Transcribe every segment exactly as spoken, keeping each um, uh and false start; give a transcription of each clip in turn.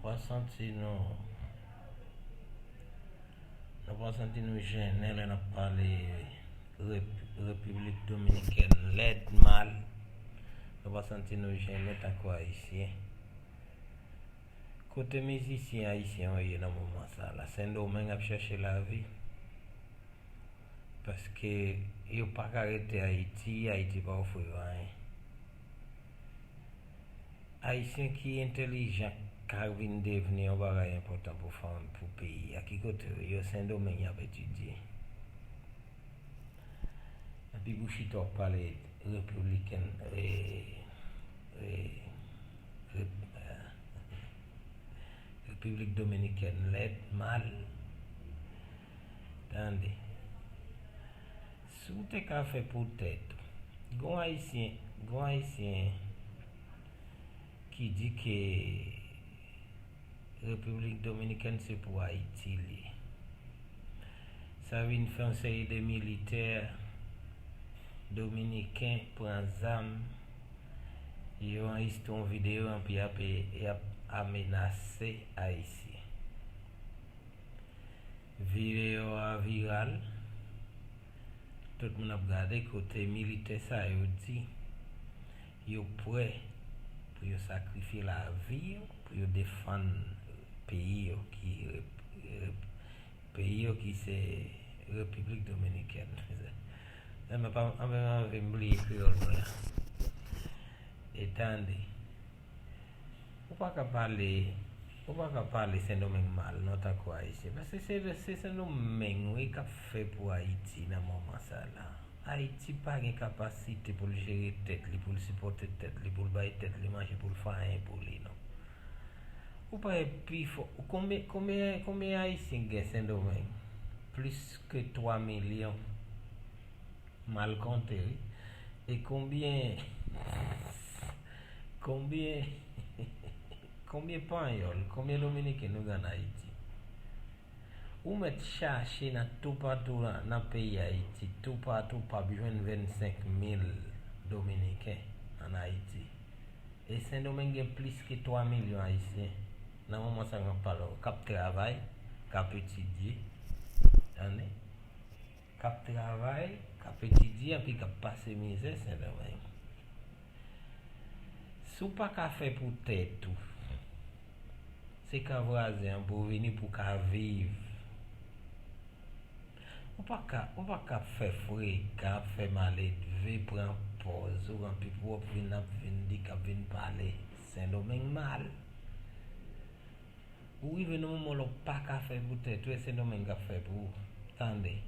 pa santi nou, nou pa santi nou jennen lè n ap pale Rep- Repiblik Dominikèn lèd, mal. Nou pa santi nou jennen tankou Ayisyen. Kote mizisyen ayisyen yo ye nan moman sa la? Sendomeng ap chèche lavi. Paske yo pa ka rete Ayiti, Ayiti pa ofri yo anyen. Ayisyen ki entèlijan ka vin devni yon bagay enpòtan pou fanm, pou peyi a. Ki kote yo ye? Sendomeng y ap etidye. Epi pou chita w ap pale repibliken, e, e, rep- Repiblik Dominikèn lèd, mal. Tande. Si w te ka fè pou tèt ou, gon Ayisyen, gon Ayisyen ki di ke Repiblik Dominikèn se pou Ayiti li ye. Sa vin fè yon seri de militè dominiken pran zam, yo anrejistre yon videyo anpi y ap, y ap amenase Ayisyen. Videyo a viral, tout moun ap gade kote militè sa yo di yo prè pou yo sakrifye lavi yo pou yo defann peyi yo ki rep- rep- peyi yo ki se Repiblik Dominikèn. Mwen pa, mwen pa anvi m bliye kreyòl mwen an. E tande, ou pa ka pale, ou pa ka pale Sendomeng mal non tankou Ayisyen. Paske se, se Sendomeng wi k ap fè pou Ayiti nan moman sa la. Ayiti pa gen kapasite pou l jere tèt li, pou l sipòte tèt li, pou l bay tèt li manje, pou l fè anyen pou li non. Ou pa wè pi fò, konbyen, konbyen, konbyen Ayisyen k gen Sendomeng? Plis ke twa milyon. Mal konte wi. E konbyen, konbyen, konbyen panyòl, konbyen dominiken nou gen ann Ayiti? Ou mèt chache nan toupatou nan, nan peyi Ayiti, toupatou p ap jwenn vennsenk mil dominiken ann Ayiti. E Sendomeng gen plis ke twa milyon ayisyen. Nan moman sa m ap pale w, k ap travay, k ap etidye, tande, k ap travay, k ap etidye, epi k ap pase mizè Sendomeng. Si w pa ka fè pou tèt ou, se ka vwazen an pou w vini pou w ka viv. Ou pa ka, ou pa ka fè frekan, ap fè maledve, pran pòz ou, anpi pou w ap vin, ap vin di k ap vin pale Sendomeng mal. Ou rive nan moman lè w pa ka fè pou tèt ou, e Sendomeng k ap fè pou ou. Tande.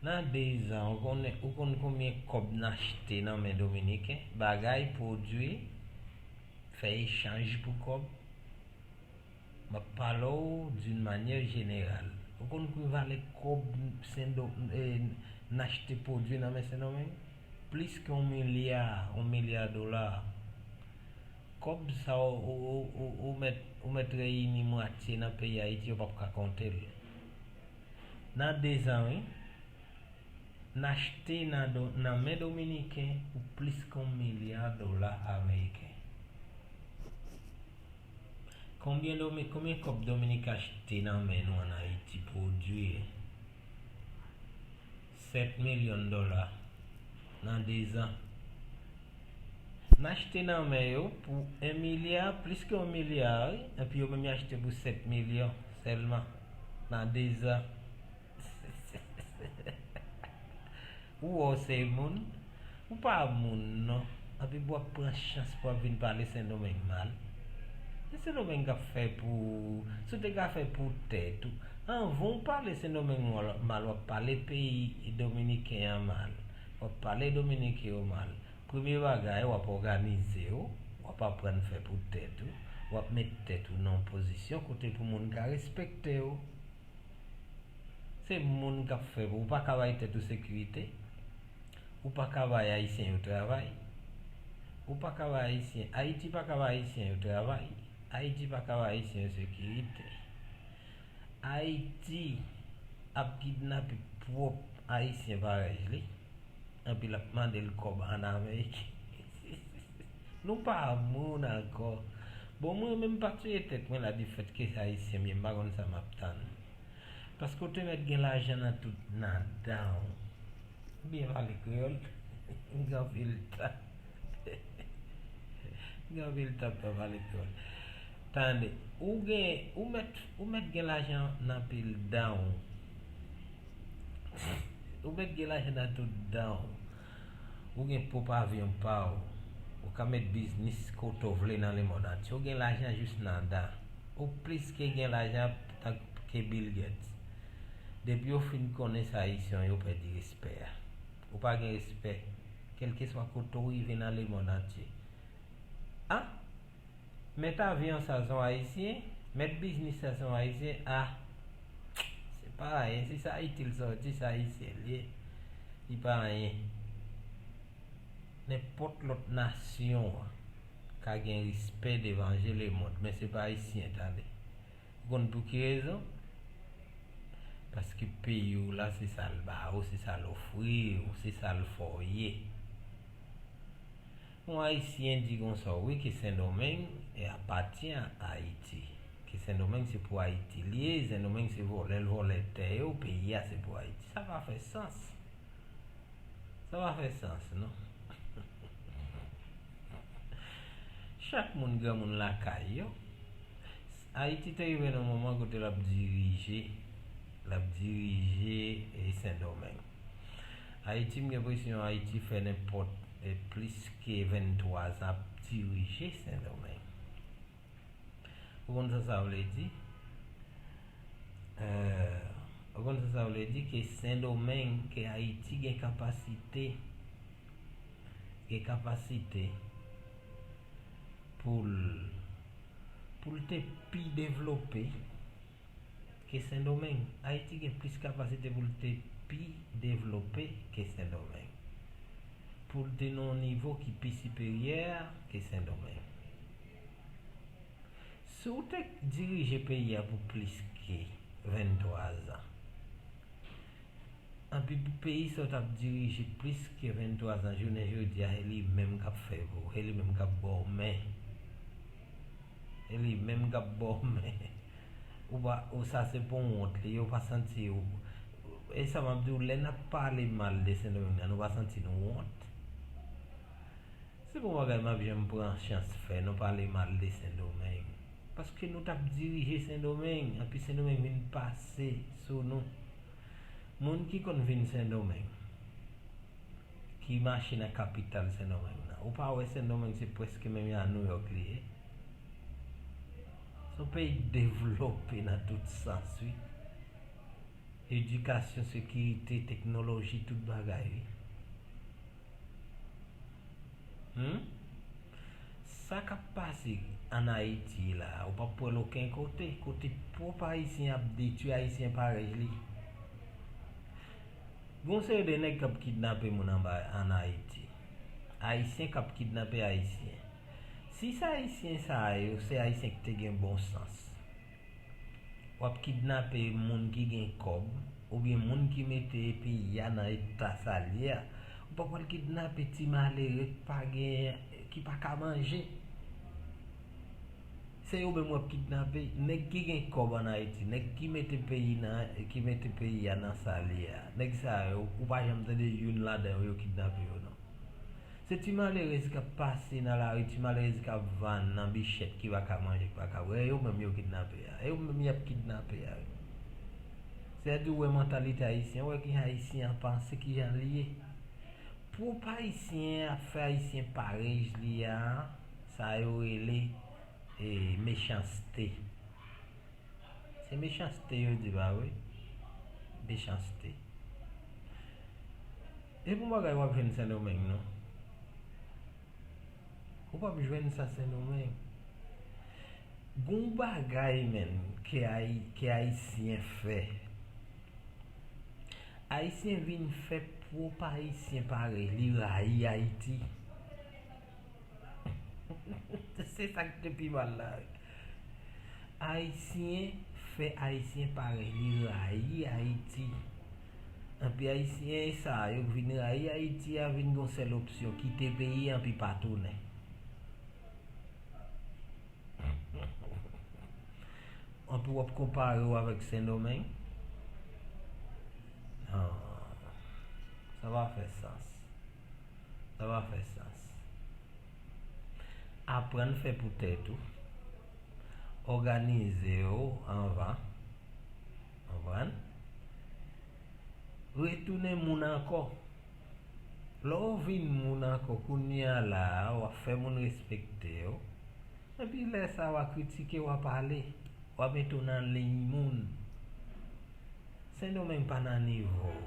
Nan dezan, ou konnen, ou konn konbyen kòb n achte nan men Dominiken? Bagay, pwodui, fè echanj pou kòb. M ap pale w d'une manière générale. Ou konn ki valè kòb Sendo, e, n achte pwodui nan men Sendomeng? Plis ke yon milya, yon milya dola. Kòb sa ou, ou, ou, ou, ou mèt, ou mèt reyini mwatye nan peyi Ayiti, yo p ap ka konte l. Nan dezan, wi, n achte nan, do- nan men Dominiken pou plis ke yon milya dola ameriken. Konbyen Domi- konbyen kòb Dominik achte nan men nou ann Ayiti pwodui? Sèt milyon dola nan dezan. N achte nan men yo pou en milya, plis ke yon milya, wi, epi yo menm y achte pou sèt milyon sèlman nan dezan. Ou wè w se moun? Ou pa moun non. Epi w ap pran chans pou w ap vin pale Sendomeng mal. E Sendomeng k ap fè pou ou. Si w te ka fè pou tèt ou. Anvan w pale Sendomeng mal, w ap pale peyi dominiken an mal. W ap pale dominiken yo mal. Premye bagay, w ap òganize w, w ap aprann fè pou tèt ou, w ap met tèt ou nan yon pozisyon kote pou moun ka respekte w. Se moun k ap fè pou ou. Ou pa ka bay tèt ou sekirite. Ou pa ka bay ayisyen yo travay. Ou pa ka bay ayisyen, Ayiti pa ka bay ayisyen yo travay. Ayiti pa ka bay ayisyen yo sekirite. Ayiti ap kidnape pwòp ayisyen parèy li. Epi l ap mande l kòb ann Amerik. Nou pa moun ankò. Bon, mwen menm pa tiye tèt mwen la difèt ke se ayisyen m ye, m pa konn sa m ap tann. Paske w te mèt gen lajan nan tout, nan dan w. Byen pale kreyòl, gen anpil tan. Gen anpil tan pa pale kreyòl. Tande, ou gen, ou mèt, ou mèt gen lajan nan pil dan w. Ou mèt gen lajan nan tout dan w. Ou gen pwòp avyon pa w. Ou ka met biznis kote w vle nan lemonn antye. Ou gen lajan jis nan dan. Ou plis ke gen lajan tank ke Bill Gates. Depi yo fin konnen se ayisyen w, yo pèdi respè a. Ou pa gen respè. Kèlkeswa kote w rive nan lemonn antye. A? Mèt avyon sa se yon ayisyen? Mèt biznis sa se yon ayisyen? A! Se pa anyen. Si se Ayiti l sòti, se ayisyen l ye. Li pa anyen. Nenpòt lòt nasyon an ka gen respè devan je lemonn, men se pa ayisyen, tande. Ou konn pou ki rezon? Paske peyi w la, se sa l ba ou, se sa l ofri w, se sa l fè w ye. Yon ayisyen di konsa, wi, ke Sendomeng e apatyen a Ayiti. Ke Sendomeng se pou Ayiti l ye, Sendomeng se vòlè l vòlè tè yo, peyi a se pou Ayiti. Sa pa fè sans. Sa pa fè sans, non. Chak moun granmoun lakay yo. Ayiti te rive nan moman kote l ap dirije, l ap dirije e Sendomeng. Ayiti, m gen enpresyon Ayiti fè nenpòt e plis ke venntwa zan ap dirije Sendomeng. Ou konn sa sa vle di? Ou konn sa sa vle di ke Sendomeng, ke Ayiti gen kapasite, gen kapasite pou l, pou l te pi devlope ke Sendomeng. Ayiti gen plis kapasite pou l te pi devlope ke Sendomeng. Pou l te nan yon nivo ki pi siperyè ke Sendomeng. Si w te dirije peyi a pou plis ke venntwa zan, anpi pou peyi sa w t ap dirije plis ke venntwa zan, jounen jodi a, se li menm k ap fè pou ou, se li menm k ap ba w men. Se li menm k ap ba w men. Ou pa, ou sa se pou wont li, ou pa santi ou. E sa m ap di w, lè n ap pale mal de Sendomeng nan, nou pa santi nou wont? Se pa yon bagay m ap janm pran chans fè, nou pale mal de Sendomeng. Paske nou t ap dirije Sendomeng, anpi Sendomeng vin pase sou nou. Moun ki konn vin Sendomeng, ki mache nan kapital Sendomeng nan, ou pa wè Sendomeng se prèske menm jan a Nouyòk li ye? Se yon peyi devlope nan tout sans, wi. Edikasyon, sekirite, teknoloji, tout bagay, wi. Hmm? Sa k ap pase ann Ayiti la, ou p ap wè l okenn kote, kote pwòp Ayisyen ap detwi Ayisyen parèy li. Gon seri de nèg k ap kidnape moun anba ann Ayiti. Ayisyen k ap kidnape Ayisyen. Si se Ayisyen sa yo, se Ayisyen ki te gen bon sans. W ap kidnape moun ki gen kòb, oubyen moun ki mete peyi a nan eta sa l ye a. Ou pa pral kidnape ti malere ki pa gen, ki pa ka manje. Se yo menm w ap kidnape. Nèg ki gen kòb ann Ayiti, nèg ki mete peyi nan, ki mete peyi a nan sa l ye a. Nèg sa yo, ou pa janm tande youn ladan yo, yo kidnape yo, non. Se ti malerèz k ap pase nan lari, ti malerèz k ap vann nan bichèt ki pa ka manje, ki pa ka bwè, e yo menm yo kidnape a. E yo menm y ap kidnape a, wi. Sèdi w wè mantalite ayisyen, w wè kijan ayisyen an panse, kijan li ye. Pwòp ayisyen ap fè ayisyen parèy li a, sa yo rele, e, mechanste. Se mechanste yo di, pa vre? Mechanste. E pou bagay w ap jwenn Sendomeng, non? Ou p ap jwenn sa Sendomeng. Gon bagay, menm, ke Ayi-, ke Ayisyen fè. Ayisyen vin fè pwòp Ayisyen parèy li rayi Ayiti. Se sa k te pi mal la. Ayisyen fè Ayisyen parèy li rayi Ayiti. Anpi Ayisyen sa yo k vin rayi Ayiti a vin gon sèl opsyon, kite peyi a anpi pa tounen. Pou w ap konpare w avèk Sendomeng? Non. Sa pa fè sans. Sa pa fè sans. Aprann fè pou tèt ou. Òganize w anvan. Konprann? Retounen moun ankò. Lè w vin moun ankò, kounye a la a, w ap fè moun respekte w. Epi lè sa a, w a kritike, w a pale, w a mete w nan liy moun. Sendomeng pa nan nivo w,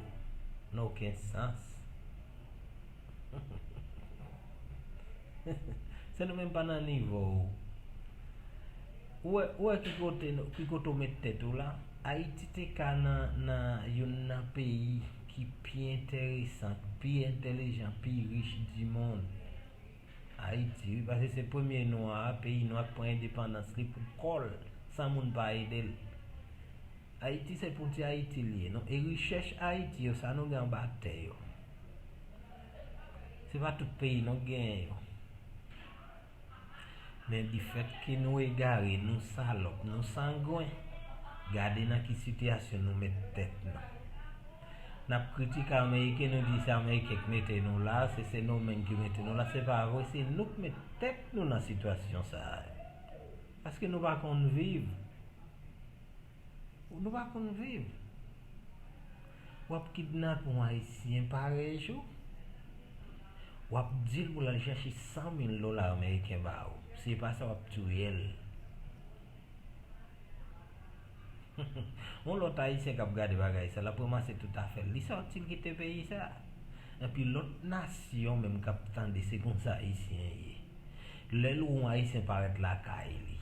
nan okenn sans. Sendomeng pa nan nivo w. Ou wè, ou wè ki kote, ki kote w met tèt ou la? Ayiti te ka nan, nan youn nan peyi ki pi enteresan, pi entèlijan, pi rich di mond. Ayiti, wi, paske se premye nwa a, peyi nwa k pran endepandans li pou kò l, san moun pa ede l. Ayiti se pou ti Ayiti li ye, non? E richès Ayiti yo, sa nou gen anba tè yo, se pa tout peyi non k genyen yo. Men difèt ke nou egare, nou salòp, nou sangwen, gade nan ki sitiyasyon nou met tèt nou. N ap kritike Ameriken, nou di se Ameriken k mete nou la, se Sendomeng ki mete nou la. Se pa vre, se nou k met tèt nou nan sitiyasyon sa a. Paske nou pa konn viv. Nou pa konn viv. W ap kidnape yon Ayisyen parèy ou. W ap di l pou l al chache san mil dola ameriken ba ou. Si e pa sa, w ap touye l. Yon lòt Ayisyen k ap gade bagay sa, l ap ranmase tout afè l. Li sòti, l kite peyi sa. Epi lòt nasyon menm k ap tande, se konsa Ayisyen ye. Lè l wè yon Ayisyen parèt lakay li.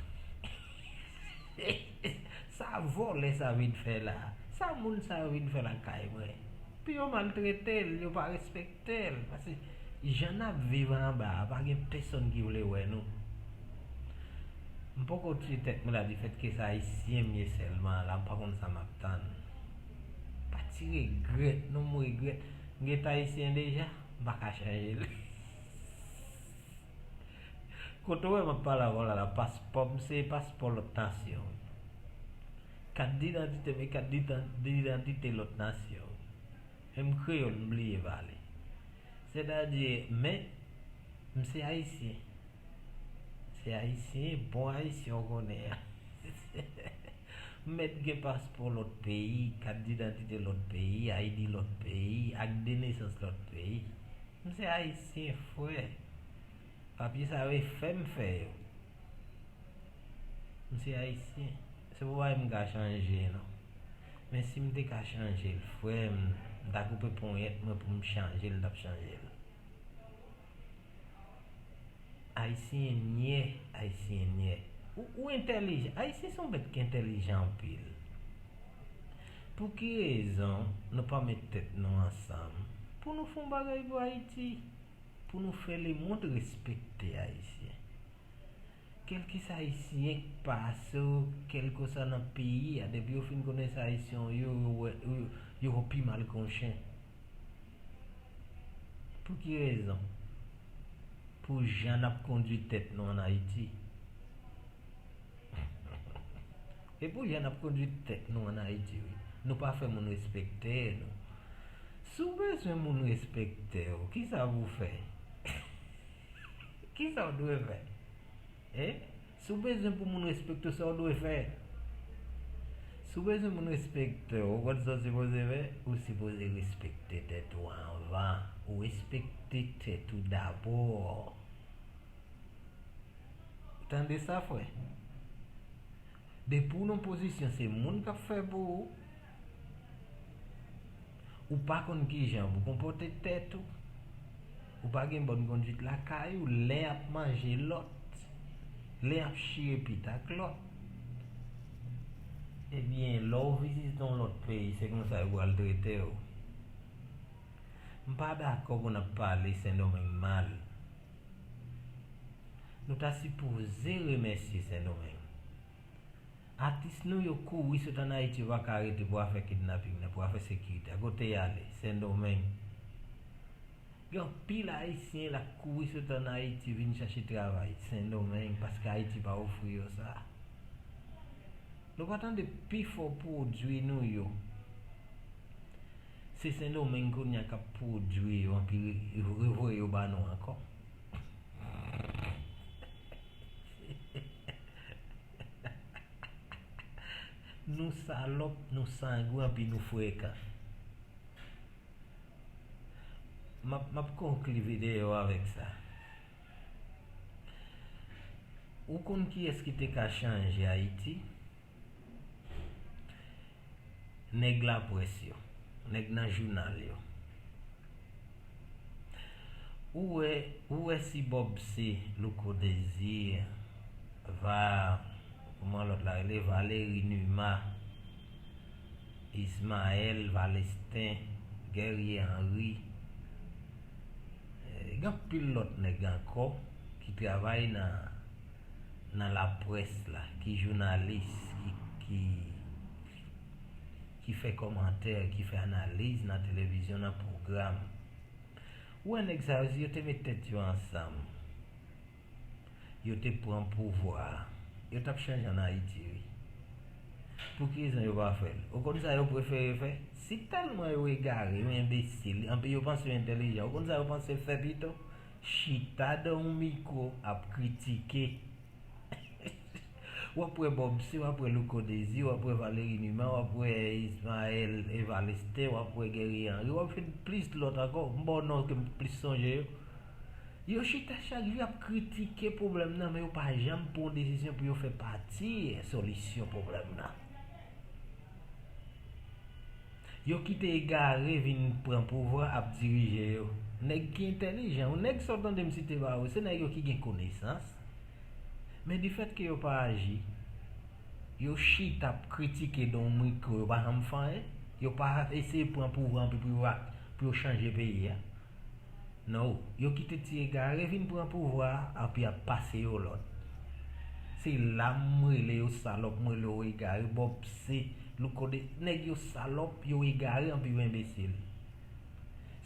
Sa vòlè sa vin fè la? Sa moun sa yo vin fè lakay mwen? Pi yo maltrete l, yo pa respekte l. Paske jan n ap viv anba a, pa gen pèsonn ki vle wè nou. M poko tiye tèt mwen la difèt ke se Ayisyen m ye sèlman la, m pa konn sa m ap tann. Pa ti regrèt non, m regrèt. M gentan Ayisyen deja, m pa ka chanje l. Kote w wè m ap pale avè w la, la, paspò m se paspò lòt nasyon. Kat didantite m e kat didan- didantite lòt nasyon. Menm kreyòl m bliye pale. Sètadi, men, m se Ayisyen. Se Ayisyen, bon Ayisyen w konnen an. M mèt gen paspò lòt peyi, kat didantite lòt peyi, I D lòt peyi, ak de nesans lòt peyi. M se Ayisyen, frè. Papye sa yo e fè m fè yo. M se Ayisyen. Se pou bagay m ka chanje, non. Men si m te ka chanje l, frè m, m ta koupe ponyèt mwen pou m chanje l, m t ap chanje l. Ayisyen nyè, Ayisyen nyè. Ou, ou entèlijan. Ayisyen se yon bèt ki entèlijan anpil. Pou ki rezon nou pa met tèt nou ansanm pou nou fè yon bagay pou Ayiti? Pou nou fè lemonn respekte Ayisyen. Kèlkeswa Ayisyen k pase w, kèlkeswa nan peyi a, depi yo fin konnen se Ayisyen w ye, yo wè, yo, yo wè w pi mal ke yon chen. Pou ki rezon? Pou jan n ap kondui tèt nou ann Ayiti. E pou jan n ap kondui tèt nou ann Ayiti, wi. Nou pa fè moun respekte nou. Si w bezwen moun respekte w, kisa pou w fè? Kisa w dwe fè? E? Si w bezwen pou moun respekte w, sa w dwe fè? Si w bezwen moun respekte w, ou konn sa w sipoze fè? Ou sipoze respekte tèt ou anvan. Ou respekte tèt ou dabò. Tande sa, frè. Depi w nan pozisyon, se moun k ap fè pou ou. Ou pa konn kijan pou konpòte tèt ou. Ou pa gen bòn konduit lakay ou, lè y ap manje lòt, lè y ap chire pit ak lòt. Ebyen, lè w vizite yon lòt peyi, se konsa yo pral trete w. M pa dakò pou n ap pale Sendomeng mal. Nou ta sipoze remèsye Sendomeng. Atis nou yo kouri sot ann Ayiti, yo pa ka rete pou afè kidnaping nan, pou afè sekirite a. Kote y ale? Sendomeng. Gen anpil Ayisyen la kouri sot ann Ayiti vin chache travay Sendomeng paske Ayiti pa ofri yo sa. Nou pa tande pifò pwodui nou yo. Se Sendomeng kounye a k ap pwodui yo, anpi re- revoye yo ba nou ankò. Nou salòp, nou sangwen, anpi nou frekan. M ap, m ap konkli videyo avèk sa. Ou konn kiyès ki te ka chanje Ayiti? Nèg laprès yo, nèg nan jounal yo. Ou wè, ou wè si Bob C, Louko Désir, Va, kòman lòt la rele, Valéry Numa, Ismaël Valestin, Guerrier Henry, eh, gen anpil lòt nèg ankò ki travay nan, nan laprès la, ki jounalis, ki, ki, ki fè kòmantè, ki fè analiz nan televizyon, nan pwogram. Ou wè nèg sa yo, si yo te met tèt yo ansanm, yo te pran pouvwa a, yo t ap chanje ann Ayiti, wi. Pou ki rezon yo pa fè l? Ou konn sa yo prefere fè? Si tèlman yo egare, yo enbesil, anpi yo panse yo entèlijan, ou konn sa yo panse fè pito? Chita dan yon mikwo ap kritike. W ap wè Bob C, w ap wè Louko Désir, w ap wè Valéry Numa, w ap wè Ismaël Valestin, w ap wè Guerrier Henry, w ap jwenn plis lòt ankò. M ba w non ke m plis sonje yo. Yo chita chak jou ap kritike pwoblèm nan, men yo pa janm pran yon desizyon pou yo fè pati solisyon pwoblèm nan. Yo kite egare vin pran pouvwa ap dirije yo. Nèg ki entèlijan, yon nèg sa w tande m site ba ou, se nèg yo ki gen konesans. Men difèt ke yo pa aji, yo chita ap kritike dan yon mikwo, yo pa janm fè anyen. Yo pa eseye pran pouvwa anpi pou yo, pou yo chanje peyi a. Non, yo kite ti egare vin pran pouvwa a, anpi ap pase yo lòd. Se la m rele yo salòp, m rele yo egare, Bob C, Louko Désir, nèg yo salòp, yo egare, anpi yo enbesil.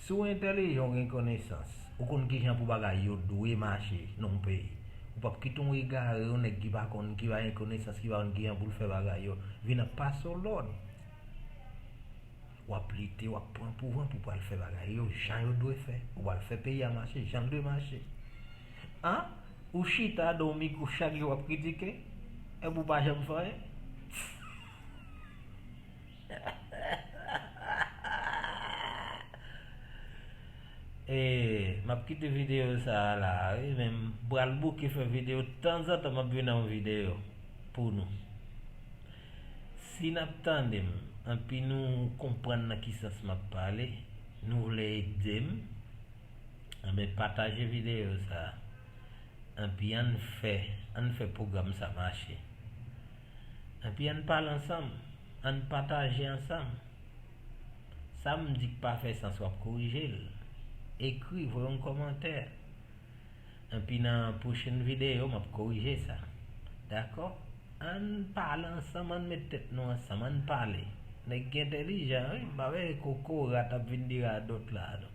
Si w entèlijan, w gen konesans, ou konn kijan pou bagay yo dwe mache nan yon peyi. Ou p ap kite yon egare, yon nèg ki pa konn, ki pa gen konesans, ki pa konn kijan pou l fè bagay yo, vin ap pase w lòd. W ap lite, w ap pran pouvwa pou pral fè bagay yo jan yo dwe fè. Ou pral fè peyi a mache jan l dwe mache. An? Ou chita dan yon mikwo chak jou w ap kritike? Epi w pa janm fè anyen? E, m ap kite videyo sa a la, wi, men m pral bouke fè videyo tanzantan, m ap vin nan yon videyo pou nou. Si n ap tande m, anpi nou konprann nan ki sans m ap pale, nou vle ede m, anben pataje videyo sa a. Anpi ann fè, ann fè pwogram sa mache. Anpi ann pale ansanm, ann pataje ansanm. Sa m di k pa fè sans, w ap korije l. Ekri, voye yon kòmantè. Anpi nan pwochèn videyo, m ap korije sa. Dakò? Ann pale ansanm, ann met tèt nou ansanm, ann pale. Nèg ki entèlijan, wi, m pa vle kokorat ap vin di radòt la, non.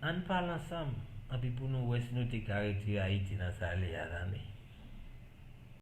Ann pale ansanm, anpi pou nou wè si nou te ka retire Ayiti nan sa l ye a, tande.